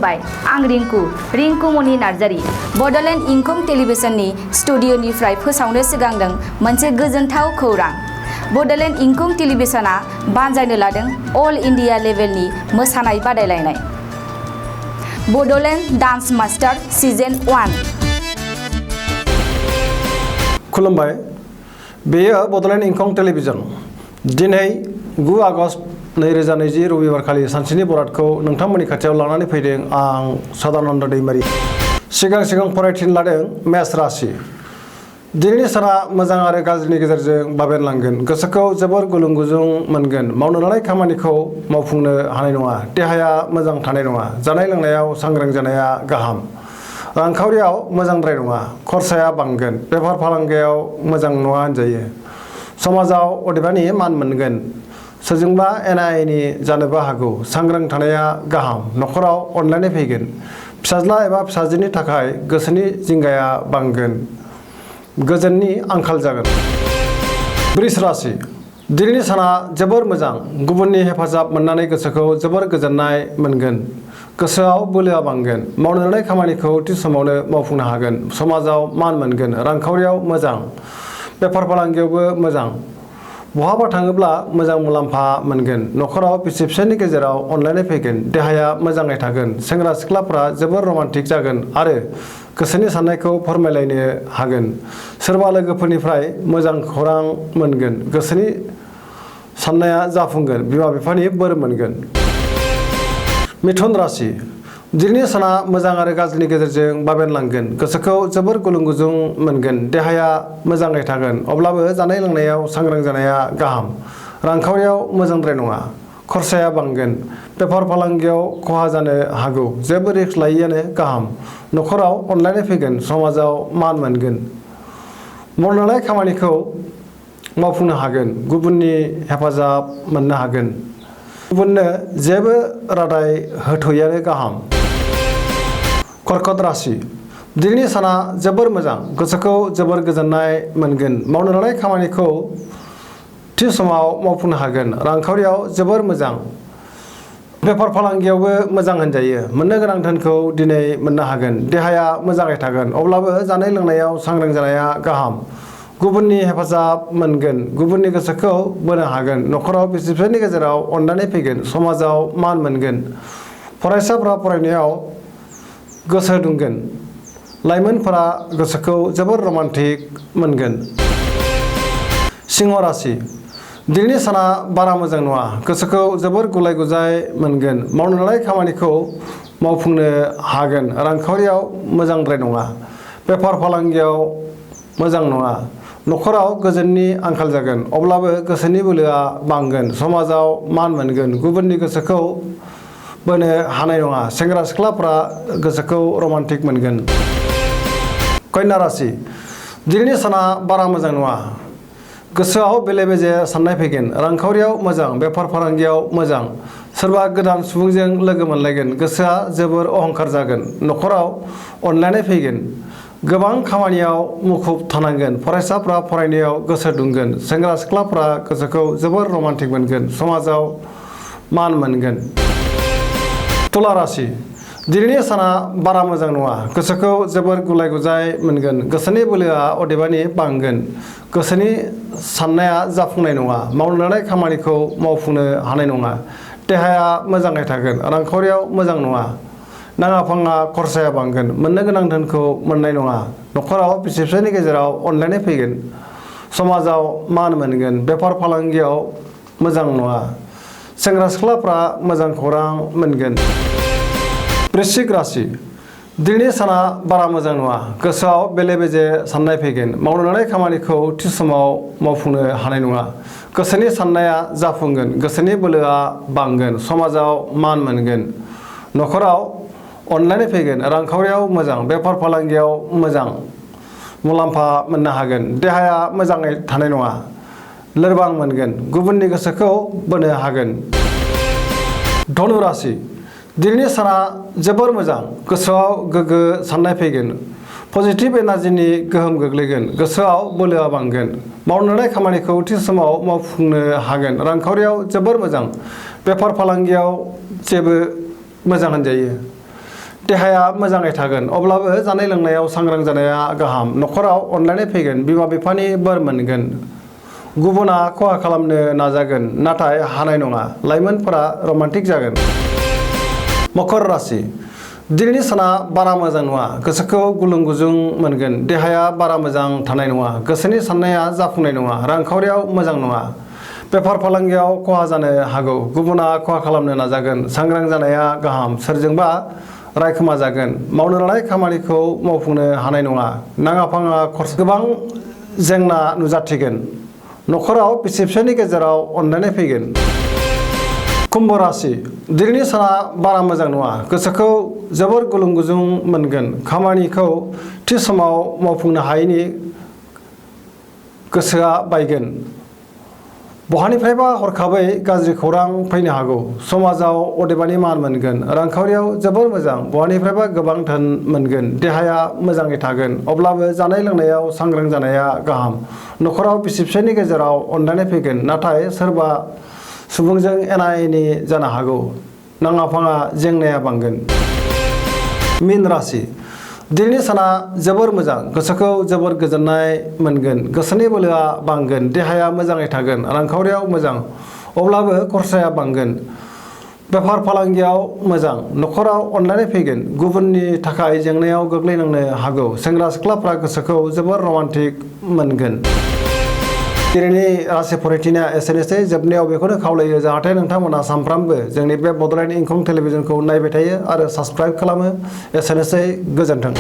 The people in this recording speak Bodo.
खुलुमबाय आं रिंकुमनि नार्जारी बडलेण्ड इंखं टेलिभिजननि स्टुडिअनिफ्राय फोसावनो सिगांदों मोनसे गोजोनथाव खौरां। बडलेण्ड इंखं टेलिभिजनआ बानजायनो लादों अल इंडिया लेभेलनि मोसानाय बादायलायनाय बडलेण्ड डांस मास्टार सीजन 1। खुलुमबाय, बेयो बडलेण्ड इंखं टेलिभिजन। दिनै 9 आगस्ट 2020 रबिबारखालि सानसेनि बरादखौ नोंथांमोननि खाथियाव लानानै फैदों आं सदानन्द दैमारि। सिगां फरायथिन लादों मेष राशि। दिनैनि साना मोजां आरो गाज्रिनि गेजेरजों बाबेनलांगोन। गोसोखौ जोबोर गुलुं गुजुं मोनगोन। मावनो लानाय खामानिखौ मावफुंनो हानाय नङा। देहाया मोजां थानाय नङा। जानाय लोंनायाव सांग्रां जानाया गाहाम। रांखावरियाव मोजांद्राय नङा। खरसाया बांगोन। बेफार फालांगियाव मोजां नङा होनजायो। समाजाव अदेबानि मान मोनगोन। सोरजोंबा एना एनि जानोबो हागौ। सांग्रां थानाया गाहाम। न'खराव अनलायनाय फैगोन। फिसाज्ला एबा फिसाजोनि थाखाय गोसोनि जिंगाया बांगोन। गोजोननि आंखाल जागोन। वृष राशि। दिनैनि साना जोबोर मोजां। गुबुननि हेफाजाब मोननानै गोसोखौ जोबोर गोजोननाय मोनगोन। गोसोआव बोलोआ बांगोन। मावनो लानाय खामानिखौ थि समावनो मावफुंनो हागोन। समाजाव मान मोनगोन। रांखावरियाव मोजां। बेफार फालांगियावबो मोजां। बहाबा थाङोब्ला मोजां मुलाम्फा मोनगोन। न'खराव बिसि फिसायनि गेजेराव अनलायनाय फैगोन। देहाया मोजाङै थागोन। सेंग्रा सिख्लाफ्रा जोबोर रमान्टिक जागोन आरो गोसोनि साननायखौ फोरमायलायनो हागोन। सोरबा लोगोफोरनिफ्राय मोजां खौरां मोनगोन। गोसोनि साननाया जाफुंगोन। बिमा बिफानि बोर मोनगोन। मिथुन राशि। दिनैनि साना मोजां आरो गाज्रिनि गेजेरजों बाबेनलांगोन। गोसोखौ जोबोर गुलुं गुजुं मोनगोन। देहाया मोजाङै थागोन। अब्लाबो जानाय लोंनायाव सांग्रां जानाया गाहाम। रांखावरियाव मोजांद्राय नङा। खरसाया बांगोन। बेफार फालांगियाव खहा जानो हागौ। जेबो रिस्क लायैआनो गाहाम। न'खराव अनलायनाय फैगोन। समाजाव मान मोनगोन। मावनो लानाय खामानिखौ मावफुंनो हागोन। गुबुननि हेफाजाब मोननो हागोन। गुबुननो जेबो रादाय होथ'यैआनो गाहाम। कर्कट राशि। दिनैनि साना जोबोर मोजां। गोसोखौ जोबोर गोजोननाय मोनगोन। मावनो लानाय खामानिखौ थि समाव मावफुंनो हागोन। रांखावरियाव जोबोर मोजां। बेफार फालांगियावबो मोजां होनजायो। मोननो गोनां धोनखौ दिनै मोननो हागोन। देहाया मोजाङै थागोन। अब्लाबो जानाय लोंनायाव सांग्रां जानाया गाहाम। गुबुननि हेफाजाब मोनगोन। गुबुननि गोसोखौ बोनो हागोन। न'खराव बिसि फिसायनि गेजेराव अनलायनाय फैगोन। समाजाव मान मोनगोन। फरायसाफ्रा फरायनायाव गोसो दुंगोन। लाइमोनफोरा गोसोखौ जोबोर रमान्टिक मोनगोन। सिंह राशि। दिनैनि साना बारा मोजां नङा। गोसोखौ जोबोर गुलाय गुजाय मोनगोन। मावनो लानाय खामानिखौ मावफुंनो हागोन। रांखावरियाव मोजांद्राय नङा। बेफार फालांगियाव मोजां नङा। न'खराव गोजोननि आंखाल जागोन। अब्लाबो गोसोनि बोलोआ बांगोन। समाजाव मान मोनगोन। गुबुननि गोसोखौ बोनो हानाय नङा। सेंग्रा सिख्लाफ्रा गोसोखौ रमान्टिक मोनगोन। कन्या राशि। दिनैनि साना बारा मोजां नङा। गोसोआव बेले बेजे साननाय फैगोन। रांखावरियाव मोजां। बेफार फालांगियाव मोजां। सोरबा गोदान सुबुंजों लोगो मोनलायगोन। गोसोआ जोबोर अहंकार जागोन। न'खराव अनलायनाय फैगोन। गोबां खामानियाव मुखुब थानांगोन। फरायसाफ्रा फरायनायाव गोसो दुंगोन। सेंग्रा सिख्लाफ्रा गोसोखौ जोबोर रमान्टिक मोनगोन। समाजाव मान मोनगोन। तुला राशि। दिनैनि साना बारा मोजां नङा। गोसोखौ जोबोर गुलाय गुजाय मोनगोन। गोसोनि बोलोआ अदेबानि बांगोन। गोसोनि साननाया जाफुंनाय नङा। मावनो लानाय खामानिखौ मावफुंनो हानाय नङा। देहाया मोजाङै थागोन। रांखावरियाव मोजां नङा। नाङा फाङा खरसाया बांगोन। मोननो गोनां धोनखौ मोननाय नङा। न'खराव बिसि फिसायनि गेजेराव अनलायनाय फैगोन। समाजाव मान मोनगोन। बेफार फालांगियाव मोजां नङा। सेंग्रा सिख्लाफ्रा मोजां खौरां मोनगोन। वृश्चिक राशि। दिनैनि साना बारा मोजां नङा। गोसोआव बेले बेजे साननाय फैगोन। मावनो लानाय खामानिखौ थि समाव मावफुंनो हानाय नङा। गोसोनि साननाया जाफुंगोन। गोसोनि बोलोआ बांगोन। समाजाव मान मोनगोन। न'खराव अनलायनाय फैगोन। रांखावरियाव मोजां। बेफार फालांगियाव मोजां मुलाम्फा मोननो हागोन। देहाया मोजाङै थानाय नङा। लोरबां मोनगोन। गुबुननि गोसोखौ बोनो हागोन। धनु राशि। दिनैनि साना जोबोर मोजां। गोसोआव गोग्गो साननाय फैगोन। पजिटिभ एनार्जिनि गोहोम गोग्लैगोन। गोसोआव बोलोआ बांगोन। मावनो लानाय खामानिखौ थि समाव मावफुंनो हागोन। रांखावरियाव जोबोर मोजां। बेफार फालांगियाव जेबो मोजां होनजायो। देहाया मोजाङै थागोन अब्लाबो जानाय लोंनायाव सांग्रां जानाया गाहाम न'खराव अनलायनाय फैगोन बिमा बिफानि बोर मोनगोन गुबुना खहा खालामनो नाजागोन नाथाय हानाय नङा लाइमोनफोरा रमान्टिक जागोन मकर राशि दिनैनि साना बारा मोजां नङा गोसोखौ गुलुं गुजुं मोनगोन देहाया बारा मोजां थानाय नङा गोसोनि साननाया जाफुंनाय नङा रांखावरियाव मोजां नङा बेफार फालांगियाव खहा जानो हागौ गुबुना खहा खालामनो नाजागोन सांग्रां जानाया गाहाम सोरजोंबा रायखोमा जागोन मावनो लानाय खामानिखौ मावफुंनो हानाय नङा नाङा फाङा खरसा गोबां जेंना नुजाथिगोन न'खराव बिसि फिसायनि गेजेराव अनलायनाय फैगोन कुम्भ राशि दिनैनि साना बारा मोजां नङा गोसोखौ जोबोर गुलुं गुजुं मोनगोन खामानिखौ थि समाव मावफुंनो हायैनि गोसोआ बायगोन बहानिफ्रायबा हरखाबै गाज्रि खौरां फैनो हागौ समाजाव अदेबानि मान मोनगोन रांखावरियाव जोबोर मोजां बहानिफ्रायबा गोबां धोन मोनगोन देहाया मोजाङै थागोन अब्लाबो जानाय लोंनायाव सांग्रां जानाया गाहाम न'खराव बिसि फिसायनि गेजेराव अनलायनाय फैगोन नाथाय सोरबा सुबुंजों एना एनि जानो हागौ नाङा फाङा जेंनाया बांगोन मीन राशि दिनैनि साना जोबोर मोजां गोसोखौ जोबोर गोजोननाय मोनगोन गोसोनि बोलोआ बांगोन देहाया मोजाङै थागोन रांखावरियाव मोजां अब्लाबो खरसाया बांगोन बेफार फालांगियाव मोजां न'खराव अनलायनाय फैगोन गुबुननि थाखाय जेंनायाव गोग्लैनांनो हागौ सेंग्रा सिख्लाफ्रा गोसोखौ जोबोर रमान्टिक मोनगोन दिनैनि राशि फरायथिनाया एसेनोसै जोबनायाव बेखौनो खावलायो जाहाथे नोंथांमोना सानफ्रामबो जोंनि बे बड'लेण्ड इंखं टेलिभिजनखौ नायबाय थायो आरो साबस्क्राइब खालामो एसेनोसै गोजोन्थों।